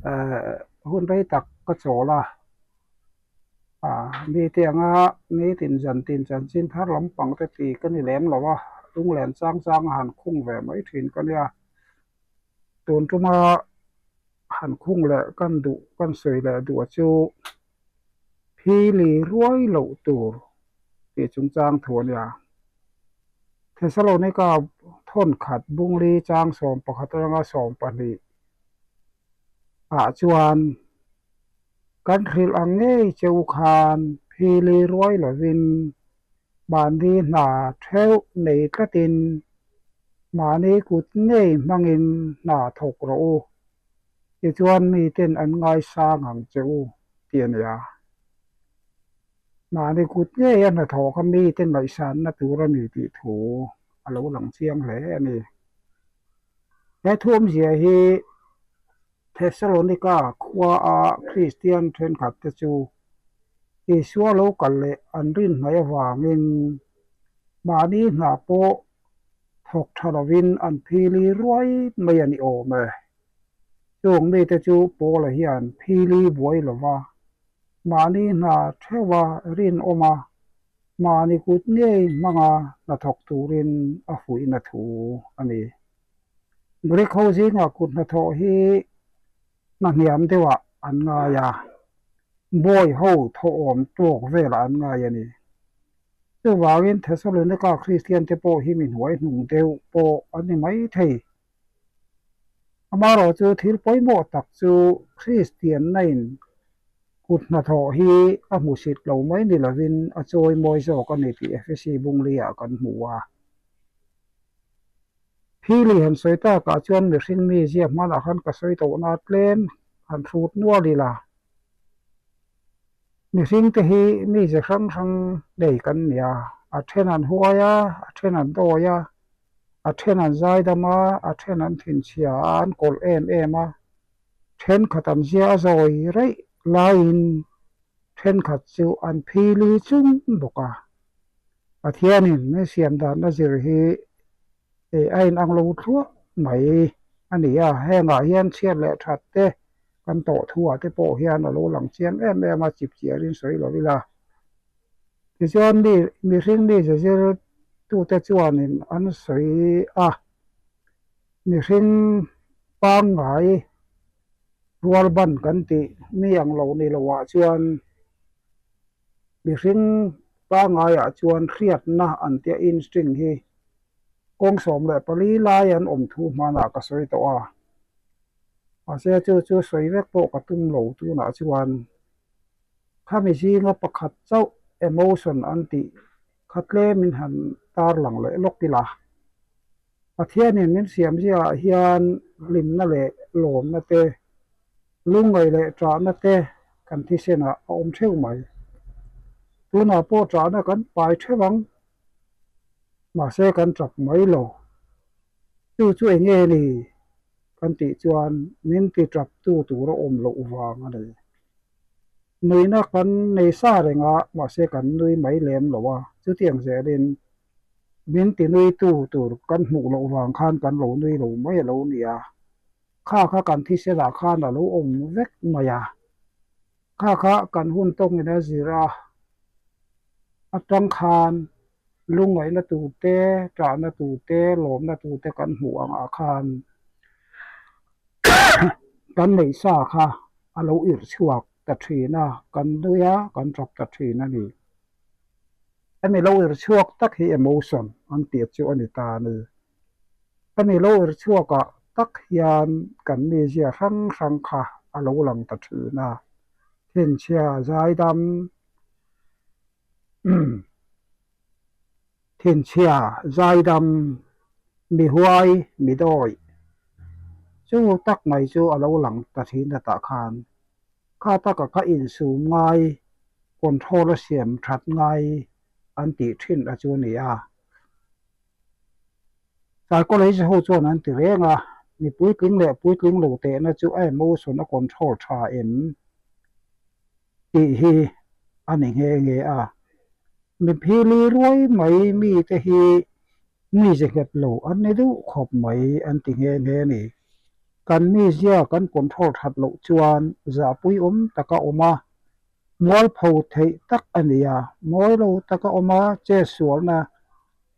Hun rei tak ka chawl a, mite anga nitin zantin chanchin thar lampang te ti ka ni lem lo a, lunglen chang chang a han khung ve mai thin ka nia. Tun tuma han khung leh kan duh kan sawi leh duh chu phili ruai loh tur tih chungchang thu a nia. Thesalonika thawnkhat bungli chang 11 atanga 12 ah chuan kan hrilh ang ngei che u khan phili ruai lovin mahni hna theuh nei tlatin mahni kut ngei hmangin hna thawk rawh u, tichuan miten an ngaisang ang che u tih a nia. Mahni kut ngeia hnathawh kha mite ngaihsanna tur a ni tih thu a lo lang chiang hle a ni. He thu awmzia hi Thessalonika khuaa Kristian thenkhatte chu Isua lo kal leh an rinhnaih avangin mahni hna pawh thawk tha lovin an phili ruai mai a ni awm e. Chung mite chu Paula hian phili buai lova mahni hna theuha rinawm a, mahni kut ngei hmanga hnathawk turin a fuihna thu a ni. Greek ho zingah kut hnathawh hi hna hniam deuhah an ngai a, bawi ho thawhawm tawk velah an ngai a ni. Chuvangin Thessalonika Kristian te pawh hi mi hnuai hnung deuh pawh an ni mai thei. Amaherawh chu thil pawimawh tak chu Kristianna-in kut hnathawh hi a hmusit lo mai ni lovin a chawi mawi zawk a ni tih Efesi Bungli-ah kan hmu a. Phili han sawi takah chuan mihring mi ziak hmanah khan ka sawi tawhna tlem han hrut nual ila. Mihring te hi mi ze hrang hrang nei kan ni a, a then an huai a, a then an dawi a, a then an zaidam a, a then an thinchhia a, an kawlh em em a, thenkhat an zia a zawi raih laiin thenkhat chu an phili chung bawk a. Pathianin min siam dan a zir hi a inang lo thluah mai a ni a, hengah hian chhiat leh that te kan tawh thuah te pawh hian a lo lang chiang em em a, chip chiarin sawi lo ila. Tichuan mi mihring mi zezir tute chuanin an sawi a, mihring pangngai rual ban kan tih mi ang lo ni loah chuan Mihring pangaiah chuan hriatna an tia instinct hi kawng 14 lai an awm thu hmanah ka sawi tawh a, mahse chu chu sawi vek pawh ka tum lo tunah chuan khami zinga pakhat chauh emotion an tih kha tlemin han tarlang leh lawk ila. Pathianin min siam ziaah hian hlimna leh lawmna te, lungngaih leh ṭahna te kan thisenah a awm ṭheuh mai. Tunah pawh ṭahna kan pai ṭheuh ang, mahse kan ṭap mai lo. Chu chu eng nge ni kan tih chuan min ti ṭaptu tur a awm loh vang a ni. Nuihna kan nei sa reng a, mahse kan nui mai lem lo a, chutiang zelin min ti nuitu tur kan hmuh loh vang khan kan lo nui lo mai a lo ni a, kha kha kan thiselah khan a lo awm vek mai a, kha kha kan hun tawngin a zir a, atang khan lungngaihna tur te, ṭahna tur te, lawmna tur te kan hmuh angah khan kan neih sa kha a lo irh chhuak ta thin a, kan nui a, kan ṭap ta thin a ni. Hemi lo irh chhuak tak hi emotion an tih chu a ni ta a ni. Hemi lo irh chhuakah tak hian kan mizia hrang hrang kha a lo lang ta thin a, thinchhia zaidam, Thinchhia, zaidam, mi huai, mi dawi. Chu tak mai chu a lo lang ta thin a tah khan kha taka kha insum ngai, control a siam that ngai an tih thin a chu a ni a. Psychology ho chuan an ti reng a, mi puitling leh puitling lo tehna chu a emotion a control tha em tih hi a ni nghe nghe a. Mi phili ruai mai mite hi mi ze nghet lo an ni deuh khawp mai an ti nghe nghe a ni. Kan mizia kan control that loh chuan zahpui awm taka awm a, mualpho theih tak a ni a, mawi lo taka awm a, chetsualna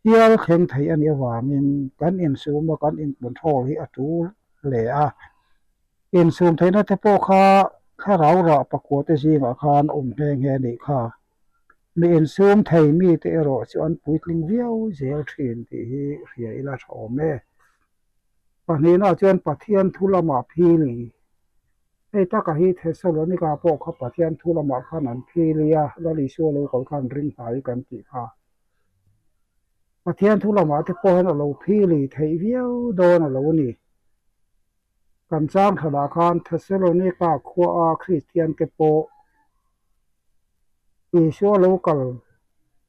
hial thleng thei a nih avangin kan insum a, kan in control hi a tul hle a. Insum theihna te pawh kha thlarau rah pakua te zingah khan awm nghe nghe a nih kha. Mi insum thei mite erawh chu an puitling viau zel thin tih hi hria ila tha awm e. Pahnihna chuan Pathian thu lamah phili. Hei taka hi Thessalonika pawh kha Pathian thu lamah khan an phili a, Lal Isua lo kal khan ring hnai kan tih kha. Pathian thu lamah te pawh hian a lo phili theih viau dawn a lo ni. Kan chang thlanah khan Thessalonika khuaa Kristian te pawh Isua lo kal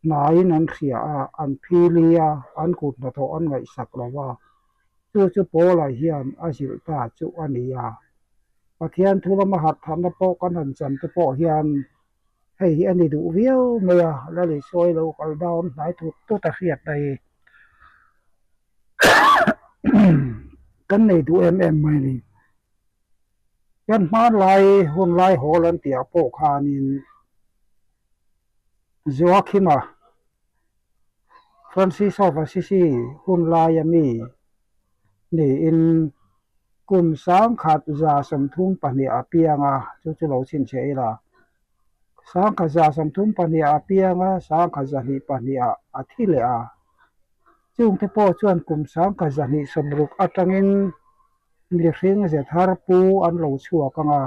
hnaiin an hria a, an phili a, an kut hnathawh an ngaihsak lo va. Chu chu Paula hian a zilh ta chu a ni a. Pathian thu lama harhtharna pawh kan han chan te pawh hian hei hi a ni duh viau mai a, Lal Isua hi lo kal down hnai tut tut a hriat na hi kan nei duh em em mai a ni. Kan hmanlai hunlai hawl an tih ah pawh khanin Joachim-a Francis of Assisi hunlai a mi niin kum 1132 ah piang a, chu chu lo chhinchhiah ila, 1132 ah piang a, 1202 ah a thi leh a, chungte pawh chuan kum 1260 atangin Mihring ze thar pu an lo chhuak ang a,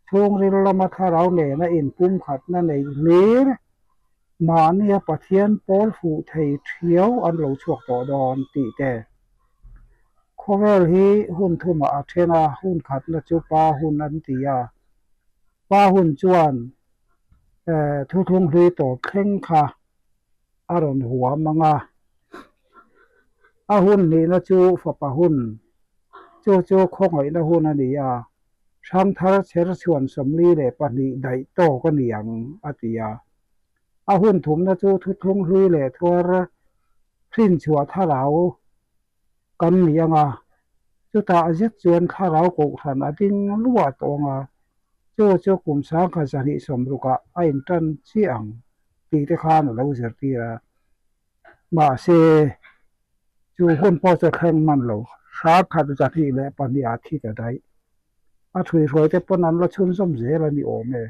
chhungril lama thlarau nena inpumkhatna nei hlir mahnia Pathian pawl fuh thei thiau an lo chhuak tawh dawn tih te. Khawvel hi hun thumah a then a, hun khatna chu pa hun an ti a, pa hun chuan thuthlung hlui tawp thleng kha a rawn huam ang a. A hun hnihna chu fapa hun, chu chu khawngaihna hun a ni a, Hrangthar Cherchhuan 42 daih tawk a ni ang, a ti a. A hun thumna chu thuthlung hlui leh thuar hrinchhuah thlarau kan ni ang a, chutah zet chuan thlarau kohhran a ding luah tawh ang a, chu chu kum 1260ah a intan chiah ang tih te khan a lo zirtir a. Mahse, chu hun pawh chu thleng hman lo, 1202 ah thi ta daih. A thuihruai te pawn an la chhunzawm zel a ni awm e.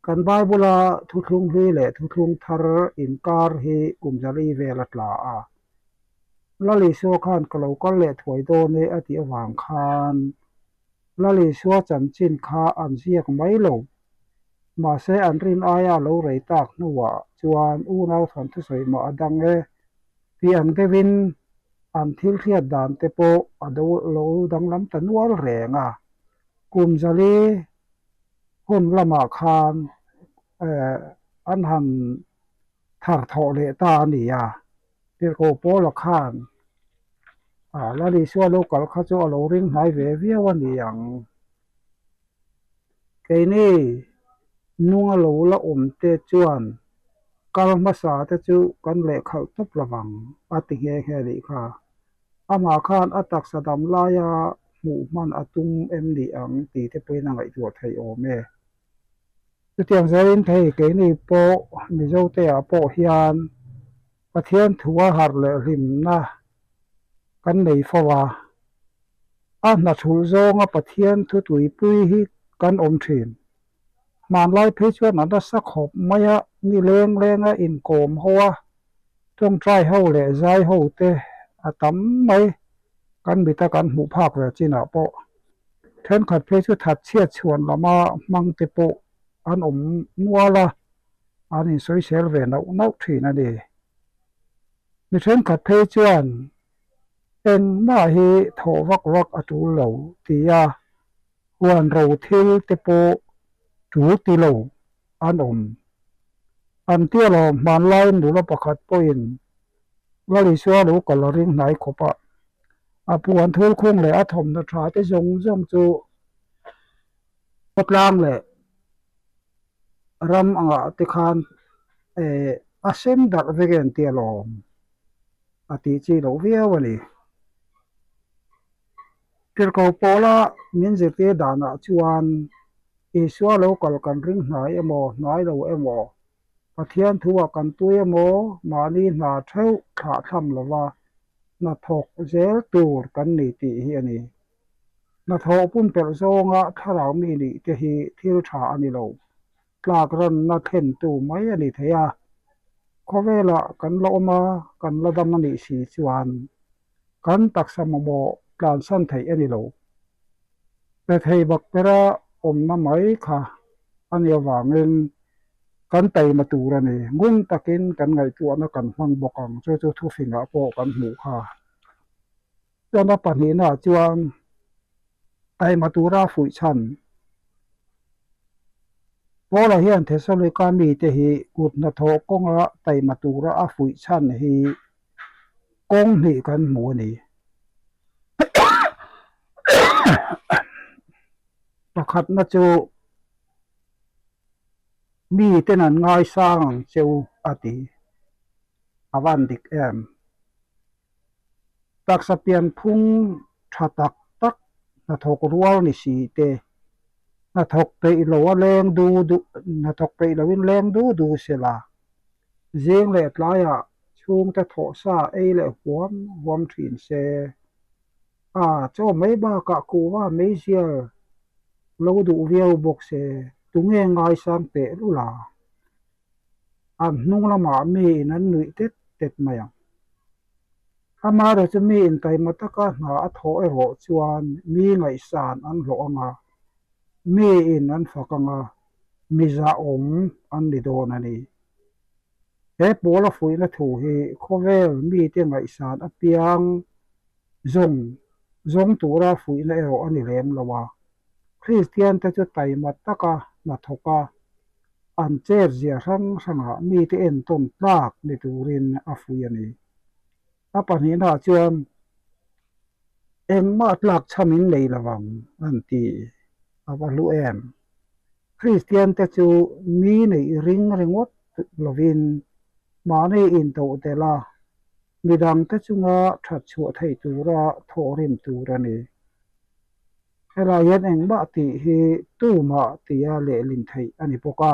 Kan Bible-a thuthlung hlui leh thuthlung thar inkar hi kum zali vel a tla a. Lal Isua khan ka lo kal leh thuai dawn e a tih avang khan Lal Isua chanchin kha an ziak mai lo. Mahse an rin aia lo rei tak hnuah chuan unau thawn thusawi mah a dang e tih ang deuhin an thil hriat dan te pawh a lo danglam ta nual reng a. Kum zali hun lamah khan an han thar thawh leh ta a ni a, Tirhkoh Paula khan Lal Isua lo kal kha chu a lo ring hnai ve viau a ni ang. Keini nunga lo la awm te chuan kal hmasa te chu kan lehkhalh tawp lovang a ti nghe nghe a nih kha. Amah khan a taksa dam laia hmuh hman a tum em ni ang tih te pawhin a ngaihtuah theih awm e. Chutiang zelin thei keini pawh Mizote ah pawh hian Pathian thu a harh leh hlimna kan nei fo a, a hna thulh zawnga Pathian thu tuipui hi kan awm thin. Hmanlai phei chuan a nasa khawp mai a, ni leng lenga inkawm ho a, tawngtai ho leh zai ho te a tam mai kan mita kan hmuh phak ve chinah pawh. Thenkhat phei chu thatchhiat chhuan lama hmang te pawh an awm nual a, an insawisel ve nauh nauh thin a ni. Mi thenkhat phei chuan engmah hi thawh vak vak a tul lo tia huan ro thil te pawh tul ti lo an awm. An tia lo hmanlai nula pakhat pawhin Lal Isua lo kal a ring hnai khawp a, a puan thulkhung leh a thawmhnaw tha te zawng zawng chu khawtlang leh ram angah te khan a sem darh vek em tih alawm a tih chi loh viau a ni. Tirhkoh Paula min zirtir danah chuan Isua lo kal kan ring hnai emaw, hnai lo emaw, Pathian thuah kan tui emaw, mahni hna theuh thlah thlam lova hnathawk zel tur kan ni tih hi a ni. Hnathawh pumpelh zawnga thlarau mi nih te hi thil tha a ni lo. Tlak ranna thlentu mai a ni thei a. Khawvelah kan la awm a, kan la dam a nih si chuan kan taksa mamawh tlansan theih a ni lo. Pe thei bak bera awmna mai kha a nih avangin kan taima tur a ni. Ngun takin kan ngaihtuahna kan hmang bawk ang chu chu thufingah pawh kan hmuh kha. Chuan a pahnihnaah chuan taima tura fuih chhan. Paula hian Thessalonike mite hi kut hnathawh kawnga taima tura a fuih chhan hi kawng hnih kan hmu a ni. Pakhatna chu miten an ngaisang ang che u a ti. A van dik em? Taksa pianphung tha tak tak hnathawk rual ni si te, hnathawk peih lo a leng du du, hnathawk peih loin leng du du se la, zing leh tlaiah chhungte thawhsa ei leh huam huam thin se. A, chaw mai bakah kuhva meizial lo duh viau bawk se, tunge ngaisang teh lul a? An hnung lamah miin an nuih tet tet mai ang. Amaherawh chu mi intaima taka hna a thawh erawh chuan mi ngaihsan an hlawh ang a, miin an fak ang a, mi zahawm an ni dawn a ni. He pawl a fuihna thu hi khawvel mite ngaihsan apiang zawng zawng tura fuihna erawh a ni lem lo a. Kristiante chu taima taka hna thawk a, an chet zia hrang hrangah mite entawn tlak ni turin a fuih a ni. A pahnihnaah chuan engmah tlak chhamin nei lo vang an ti a va hlu em. Kristiante chu mi neih ring ringawt lovin mahni intoh tel a, midangte chunga that chhuah theih tura thawhrim tur a ni. Helai hian engmah tih hi tumah tia lehlin theih a ni bawk a,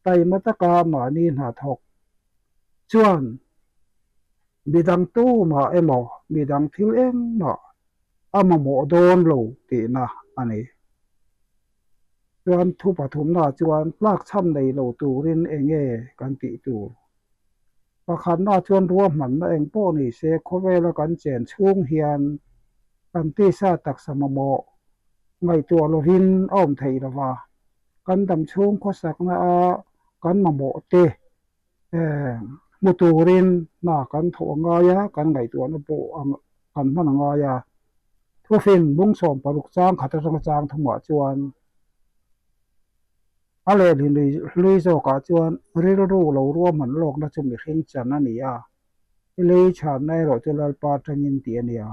taima taka mahni hna thawk chuan midang tumah emaw midang thil engmah a mamawh dawn lo tihna a ni. Chuan thu pathumnaah chuan tlakchham nei lo turin eng nge kan tih tur? Pakhatnaah chuan ruahmanna eng pawh ni se khawvela kan chen chhung hian kan tisa taksa mamawh ngaihtuah lovin a awm theih lo va, kan dam chhung khawsakna a kan mamawh te hmu turin hna kan thawh a ngai a, kan ngaihtuahna pawh kan hman a ngai a. Thufin bung 16 chang khat atanga chang thumah chuan a lehlin hlui zawkah chuan rilru lo ruahman lawkna chu mihring chan a ni a, lei chhanna erawh chu Lalpa atangin tih a ni a.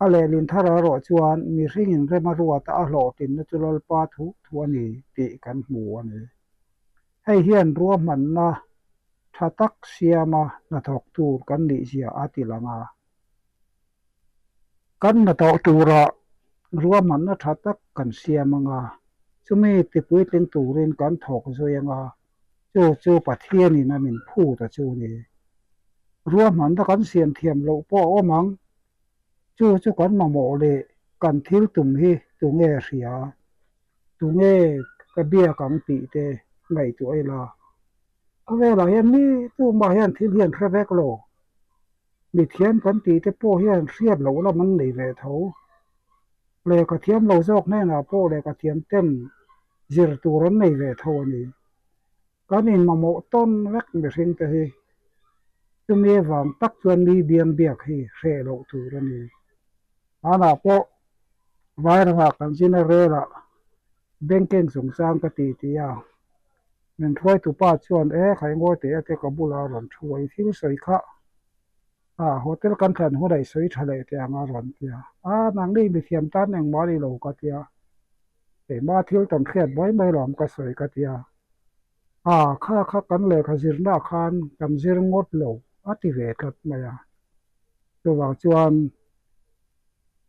A lehlin thar erawh chuan mihringin rema ruata a hlawhtlinna chu Lalpa thu thu a ni tih kan hmu a ni. Hei hian ruahmanna tha tak siama hnathawk tur kan nih zia a ti lang a. Kan hnathawk turah ruahmanna tha tak kan siam ang a, chumi tipuitling turin kan thawk zui ang a, chu chu Pathianin a min phut a chu ni. Ruahmanna kan siam thiam loh pawh a awm ang, chu chu kan mamawh leh kan thil tum hi tunge hria? Tunge ka biak ang tih te ngaihtuah ila. Khawvelah hian mi tumah hian thil hi an hre vek lo. Mithiam kan tih te pawh hian hriat loh lam an nei ve tho. Lehkha thiam lo zawk hnenah pawh lehkha thiam ten zir tur an nei ve tho a ni. Kan inmamawh tawn vek mihring te hi chumi avang tak chuan mi biang biak hi hreh loh tur a ni. Hmanah pawh Vairangah kan zin a relah banking chungchang ka ti ti a, min hruaitu pa chuan e khaingawi teh a te ka bulah a rawn thu a, i thil sawi kha a hotel kan thlan hunah i sawi tha leh teh ang a rawn ti a, a nangni mithiam tan engmah a ni lo ka ti a, keimah thil tam hriat mai mai lo ang ka sawi ka ti a, a kha kha kan lehkha zirnaah khan kan zir ngawt lo a ti ve tlat mai a, chuvang chuan.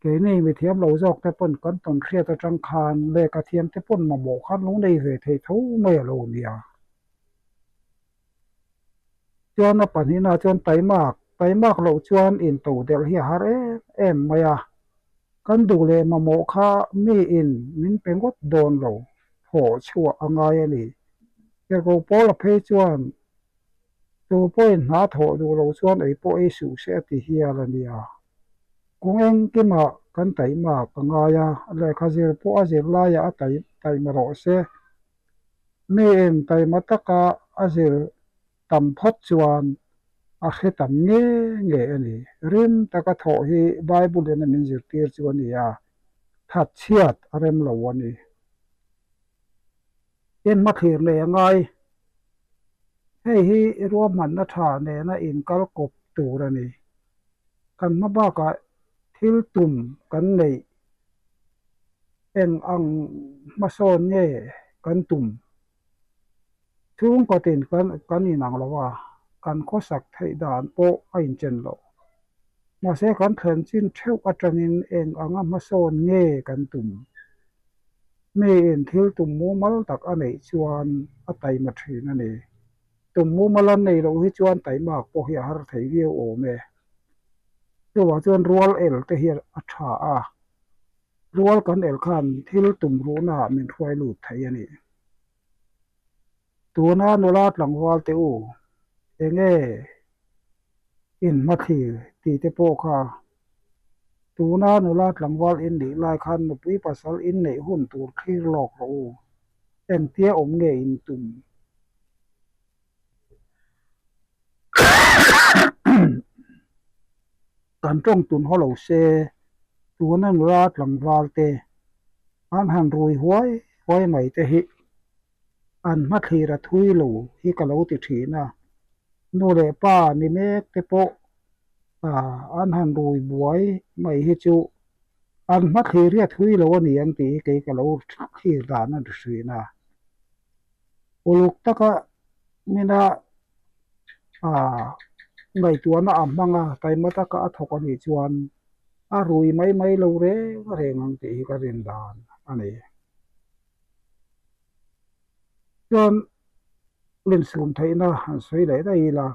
Keini mithiam lo zawk te pawn kan tawn hriat atang khan lehkha thiam te pawn mamawh khan lo nei ve thei tho mai a lo nia. Chuan a pahnihna chuan taimak, taimak loh chuan into delh hi a har em em mai a. Kan duh leh mamawh kha miin min pe ngawt dawn lo, thawh chhuah a ngai a ni. Tirhkoh pawl a phei chuan Tu pawhin hna thawh duh loh chuan ei pawh ei suh se a ti hial a nia. Kawng engkimah kan taihmak a ngai a, lehkha zir pawh a zir laiah a taihma rawh se. Miin taihma taka a zir tam phawt chuan a hre tam nge nge a ni. Rim taka thawh hi Bible-in a min zirtir chu a ni a, thatchhiat a rem lo a ni. En hmathlir nei a ngai. Hei hi ruahmanna tha nena inkal kawp tur a ni. Kan hma bakah thil tum kan neih eng ang hmasawn nge kan tum? Chhungkawtin kan inang lo a, kan khawsak theih dan pawh a inchen lo. Mahse kan thlen chin theuh atangin eng anga hmasawn nge kan tum? Miin thil tum mumal tak a neih chuan a taima thin a ni. Tum mumal an neih loh hi chuan taimak pawh hi a har thei viau awm e. Chuvang chuan rual el te hi a tha a, rual kan el khan thil tum ruhnaah min hruai lut thei a ni. Tuna nula tlangval te u, enge in hmathlir tih te pawh kha tuna nula tlangval in nih lai khan nupui pasal in neih hun tur thlir lawk rawh u, engtia awm nge in tum? Kan tawng tun haw lo se, tuna nula tlangval te an han rui huai huai mai te hi an hmathlir a thui lo hi ka lo ti thin a, nu leh pa ni mek te pawh an han rui buai mai hi chu an hmathlir hi a thui lo a ni ang tih hi kei ka lo thlir dan a ni thin a. Uluk taka mina ngaihtuahna a hmang a, taima taka a thawk a nih chuan a rui mai mai lo reng reng ang tih hi ka rin dan a ni. Chuan insum theihna han sawi leh daih ila,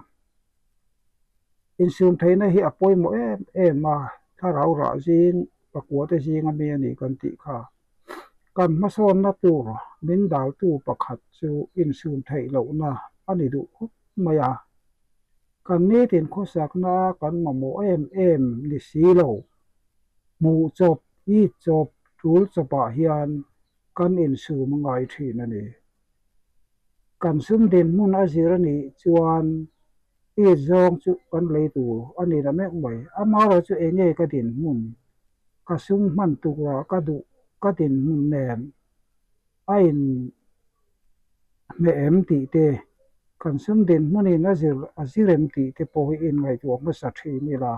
insum theihna hi a pawimawh em em a, thlarau rah zing pakua te zing ami a ni kan tih kha. Kan hmasawnna tur min daltu pakhat chu insum theih lohna a ni duh khawp mai a. Kan nitin khawsakna kan mamawh em em ni si lo. Hmuh chawp, it chawp, tul chawpah hian kan insum a ngai thin a ni. Kan sum dinhmun a zir a nih chuan it zawng chu kan lei tur a ni la meuh mai. Amaherawh chu eng nge ka dinhmun? Ka sum hman tura ka duh ka dinhmun nen a in hmeh em tih te, kan sum dinhmunin a zir a zir em tih te pawh hi inngaihtuah hmasa thin ila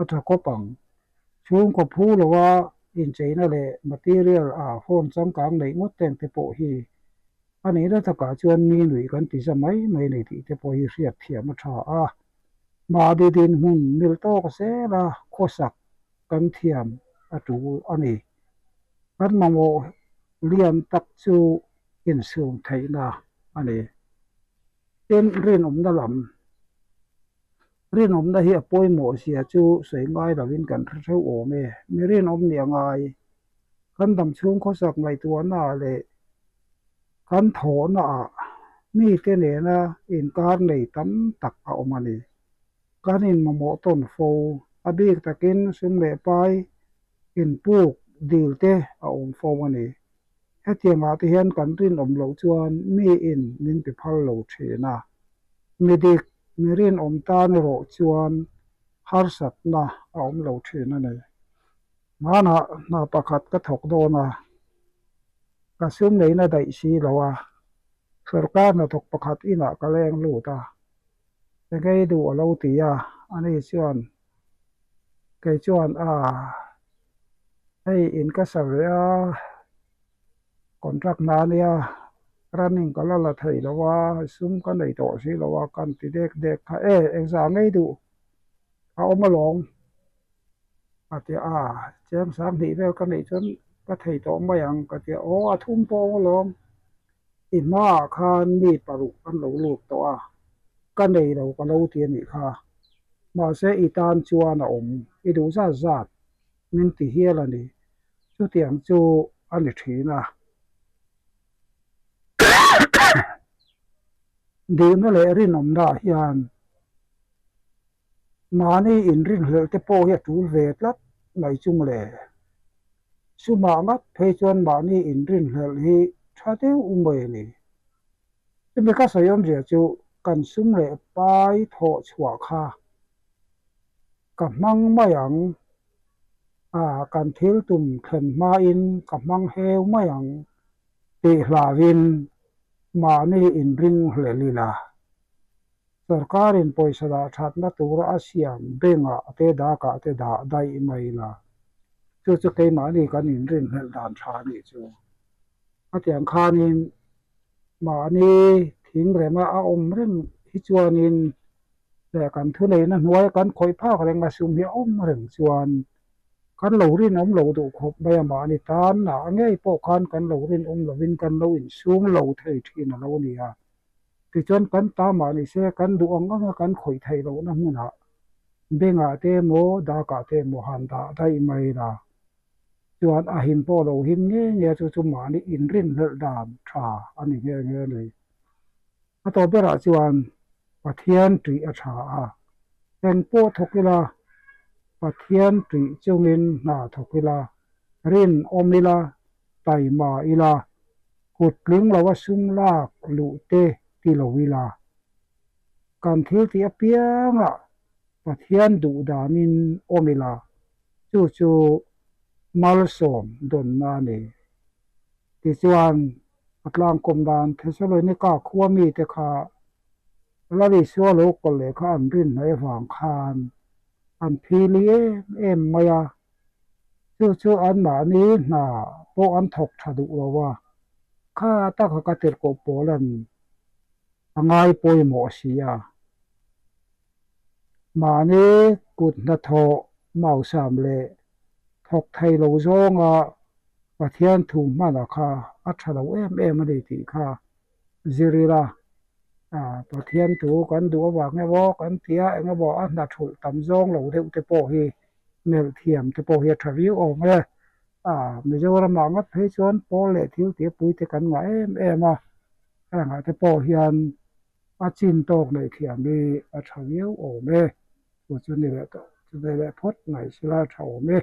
a tha khawp ang. Chhungkaw phu loa incheina leh material a phone changkang neih ngawt teng te pawh hi a nihna takah chuan mi nuih kan ti za mai mai nei tih te pawh hi hriat thiam a tha a. Mahni dinhmun mil tawk zela khawsak kan thiam a tul a ni. Kan mamawh lian tak chu insum theihna a ni. Tin, rinawmna lam. Rinawmna hi a pawimawh zia chu sawi ngai lovin kan hre theuh awm e. Mi rinawm nih a ngai. Kan dam chhung khawsak ngaihtuahna leh kan thawhna ah mite nena inkar nei tam tak a awm a ni. Kan inmamawh tawn fo. A bik takin sum leh pai inpuk dil te a awm fo a ni. Hetiangah te hian kan rinawm loh chuan miin min ti phal lo thin a. Mi dik, mi rinawm tan erawh chuan harsatna a awm lo thin a ni. Hmanah hna pakhat ka thawk dawn a, ka sum neihna daih si lo a, sorkar hnathawk pakhat inah ka leng lut a, engei duh a lo ti a, ani chuan Kei chuan a hei in ka sa ve a, contract hna a nia, running ka la la thei lo a, sum ka nei tawh si lo a, kan ti dek dek kha e, engzah ngei duh a awm alawm. A ti a, cheng 2000 vel ka neih chuan ka thei tawh mai ang ka ti a, aw a thum pawh alawm, i hmaah khan mi paruk an lo lut tawh a, ka nei lo ka lo ti a nih kha, mahse i tan chuan a awm, i duh zat zat min ti hial a ni, chutiang chu a ni thin a. Dihna leh rinawmnaah hian Mahni inrinhlelh te pawh hi a tul ve tlat mai chu mawle. Sumah ngat phei chuan mahni inrinhlelh hi tha deuh mai a ni. Chumi ka sawi awmzia chu kan sum leh pai thawh chhuah kha ka hmang mai ang a, kan thil tum thlen hmain ka hmang heu mai ang tih hlauhin mahni inringhlelh ila. Sorkarin pawisa dah thatna tura a siam bengah te dakah te dah daih mai la, chu chu keimahni kan inrinhlelh dan tha a nih chu. A tiang khanin mahni thingrema a awm reng hi chuanin leh kan thuneihna hnuaia kan khawih phak reng a sum hi a awm reng chuan kan lo rinawm lo duh khawp mai a, mahni tanah ngei pawh khan kan lo rinawm lovin kan lo insum lo thei thin a lo ni a. Tichuan kan ta mah ni se kan duh ang anga kan khawih theih lohna hmunah bengah te emaw dakah te emaw han dah daih mai la chuan a him pawh lo him nge nge chu chu mahni inrinhlelh dan tha a ni nghe nghe a ni. A tawp berah chuan Pathian tih a tha a, eng pawh thawk ila Pathian tih chungin hna thawk ila, rinawm ila, taima ila, kut tling lo a sum lak luh te ti lo ila, kan thil tih apiangah Pathian duh danin awm ila, chu chu malsawm dawnna a ni. Tichuan, a tlangkawm dan Thesalonika khua mite kha Lal Isua lo kawlh leh kha an rinhnaih avang khan an phili em em mai a. Chu chu anmahni hna pawh an thawk tha duh lo a, kha taka ka tirhkoh pawl an a ngai pawimawh si a. Mahni kut hnathawh mausam leh thawk thei lo zawnga Pathian thu hmana kha a tha lo em em a ni tih kha zir ila, Pathian thu kan duh avang emaw kan ti a, eng emaw a hna thulh tam zawng lo deuh te pawh hi melh thiam te pawh hi a tha viau awm e. Mizoramah ngat phei chuan pawl leh thil tih pui te kan ngah em em a, hengah te pawh hian a chin tawk neih thiam hi a tha viau awm e. Chu chu ni leh tawh, chu ve leh phawt ngaih sela a tha awm e.